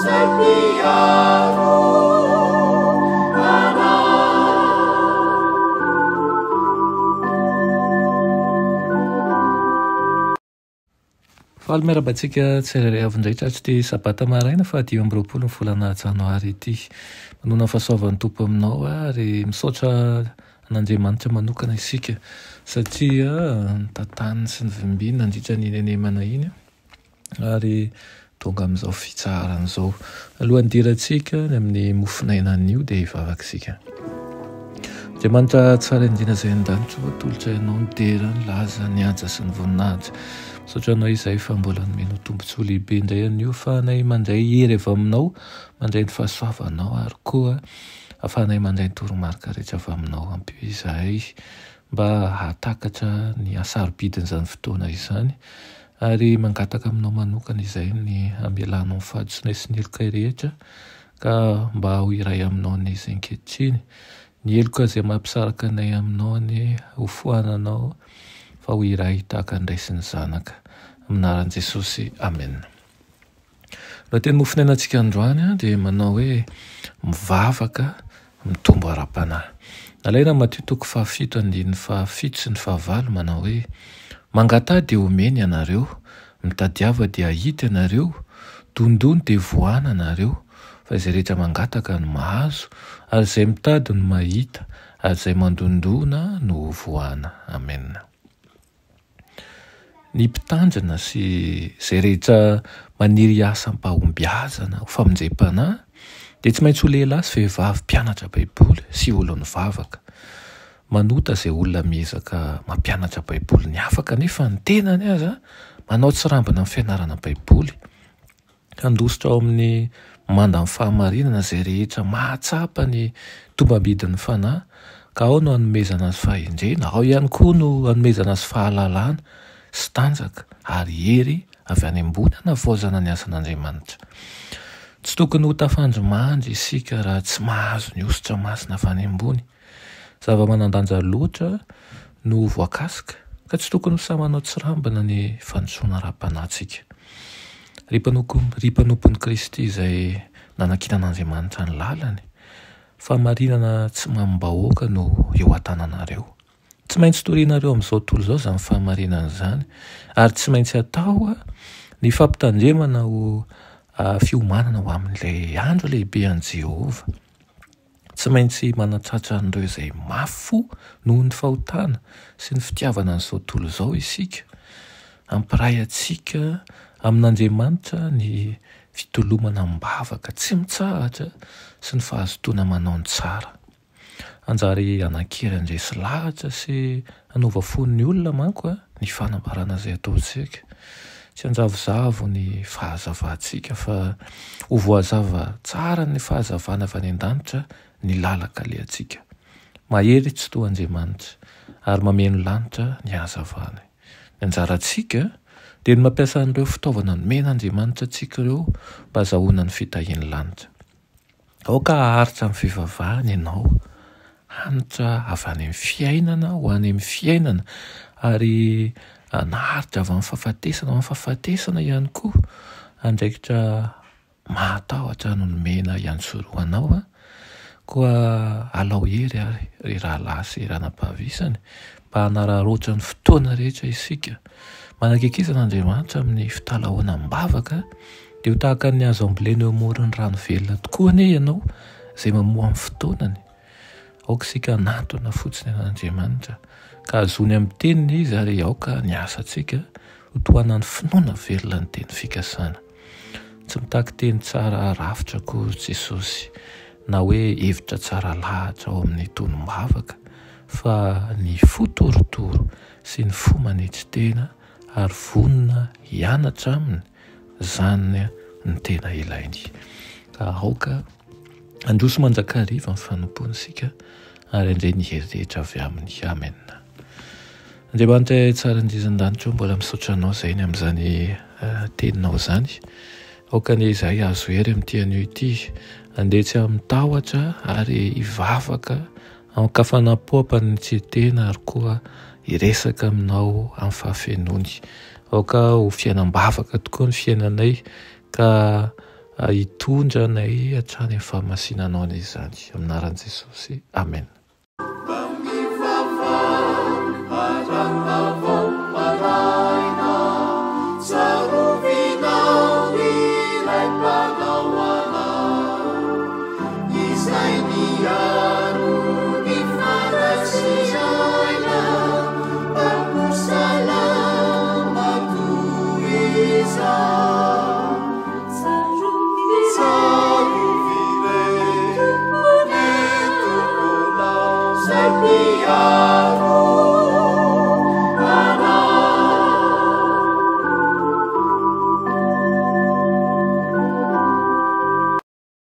izay mpiaro anay. Faly miarahaba antsika tsirairay avy indray tratry ity sabata maraina faha 25 ny volana janoary ity. Manoana ny fahasoavan'ny Tompo aminao ary misaotra an'Andriamanitra manokana isika satria nitantaniny sy nivimbiny nandritra ny henemana iny ary tonga amin'izao fitsaharana izao. Alohan'ny hidirantsika ny amin'ny mofonaina anio dia hivavaka isika. Andriamanitra tsara indrindra izay an-danitra, atolotra ianao ny dera, ny laza, ny haja sy ny voninahitra. Misaotra anao izahay fa mbola nomenao tombontsoa lehibe indray anio ahafahanay mandray hery avy aminao, mandray ny fahasoavanao ary koa ahafahanay mandray ny toromarika rehetra avy aminao. Ampio izahay mba hahatakatra ny hasarobidin'izany fotoana izany ary mangataka aminao manokana izahay ny hamelanao ny fahadisoanay sy ny helokay rehetra ka mba ho iray aminao anie izay ankehitriny. Ny heloka izay mampisaraka anay aminao anie ho foananao fa ho iray tahaka ny Ray sy ny Zanaka. Amin'ny anaran'i Jesosy, Amena. Lohateny mofonainantsika androany dia manao hoe mivavaka mitombo ara-panahy. Nalaina Matio toko fahafito andininy fahafito sy ny fahavalo manao hoe mangataha dia homena ianareo, mitadiava dia hahita ianareo, dondony dia vohana ianareo, fa izay rehetra mangataka no mahazo, ary izay mitady no mahita, ary izay mandondona no ho vohana. Amena. Ny mpitandrina sy izay rehetra maniry hiasa am-pahombiazana ho famonjem-panahy dia tsy maintsy ho lehilahy sy vehivavy mpianatra Baiboly sy olon'ny vavaka. Manota izay olona miezaka mampianatra Baiboly ny hafa kanefa ny tenany aza manao tsirambina ny fianarana Baiboly. Handositra ao amin'ny mandan'ny fahamarinana izay rehetra mahatsapa ny tombambidin'ny Fanahy, ka ao no hanomezana azy fahendrena, ao ihany koa no hanomezana azy fahalalana sy tanjaka ary hery avy any ambony hanavaozana ny asan'Andriamanitra. Tsy tokony ho tafandrimandry isika raha tsy mahazo ny hosotra masina avy any ambony. Zava-manan-danja loatra no voakasika ka tsy tokony ho samy hanao tsirambina ny fandrosoana ara-panahintsika. Ry mpanompo, ry mpanompon'i Kristy izay nanankinan'Andriamanitra ny lalany, fahamarinana tsy mamim-bahoaka no eo an-tananareo. Tsy maintsy torianareo amin'izao tontolo izao izany fahamarinana izany ary tsy maintsy atao ny fampitandremana ho fiomanana ho amin'ilay andro lehibe an'i Jehovah. Tsy maintsy manatratra an'ireo izay mafy fo noho ny fahotana sy ny fitiavana an'izao tontolo izao isika. Hampiray antsika amin'Andriamanitra ny fitolomana am-bavaka tsy mitsahatra sy ny fahazotoana manao ny tsara. Hanjary hanan-kery handresy lahatra sy hanova fon'ny olona manko ny fanambarana izay ataontsika. Tsy hanjavozavo ny fahazavantsika fa ho voazava tsara ny fahazavana avy any an-danitra ny lalan-kalehantsika. Mahery tsy toa Andriamanitra ary mameno lanitra ny hazavany. Ny anjarantsika dia ny mampiasa an'ireo fitaovana nomen'Andriamanitra antsika ireo mba hazahoana ny fitahian'ny lanitra. Aoka haharitra amin'ny fivavahana ianao, hanitra avy any amin'ny fiainana ho any amin'ny fiainana, ary naharitra avy amin'ny fahafatesana ho amin'ny fahafatesana ihany koa. Andraikitra mahatahotra no nomena hiantsorohanao an! Koa alao hery ary ry rahalahy sy ranabavy isany mba hanararaotra ny fotoana rehetra isika. Manakaikiza an'Andriamanitra amin'ny fitalahoana am-bavaka Dia ho tahaka ny hazo ambolena eo amoron'ny rano velona tokoa anie ianao, izay mamoa amin'ny fotoanany. Aoka isika hanantona fotsiny an'Andriamanitra, ka hahazoany amin'ny teniny izy ary aoka ny asantsika ho tohanan'ny finoana velona ny teny fikasana. Tsy mitaky teny tsara rafitra akory Jesosy, na hoe hevitra tsara lahatra ao amin'ny tonom-bavaka, fa ny fo torotoro sy ny fo manetry tena ary vonona hianatra aminy Izany no tena ilainy. Ka aoka handroso mandrakariva ny fanompoana isika ary handre ny hery rehetra avy aminy. Amen. Andriamanitra tsara indrindra an-danitra, mbola misaotra anao izay ny amin'izany eh, teninao izany. Aoka anie izahay hahazo hery amin'ity anio ity, handeha tsy amin'ny tahotra ary hivavaka An-kafanam-po am-panetren-tena ary koa hiresaka aminao amin'ny fahafenoany. Aoka ho fiainam-bavaka tokoa ny fiainanay ka Hitondra anay hatrany amin'ny fahamasinanao anie izany. Amin'ny anaran'i Jesosy. Amen.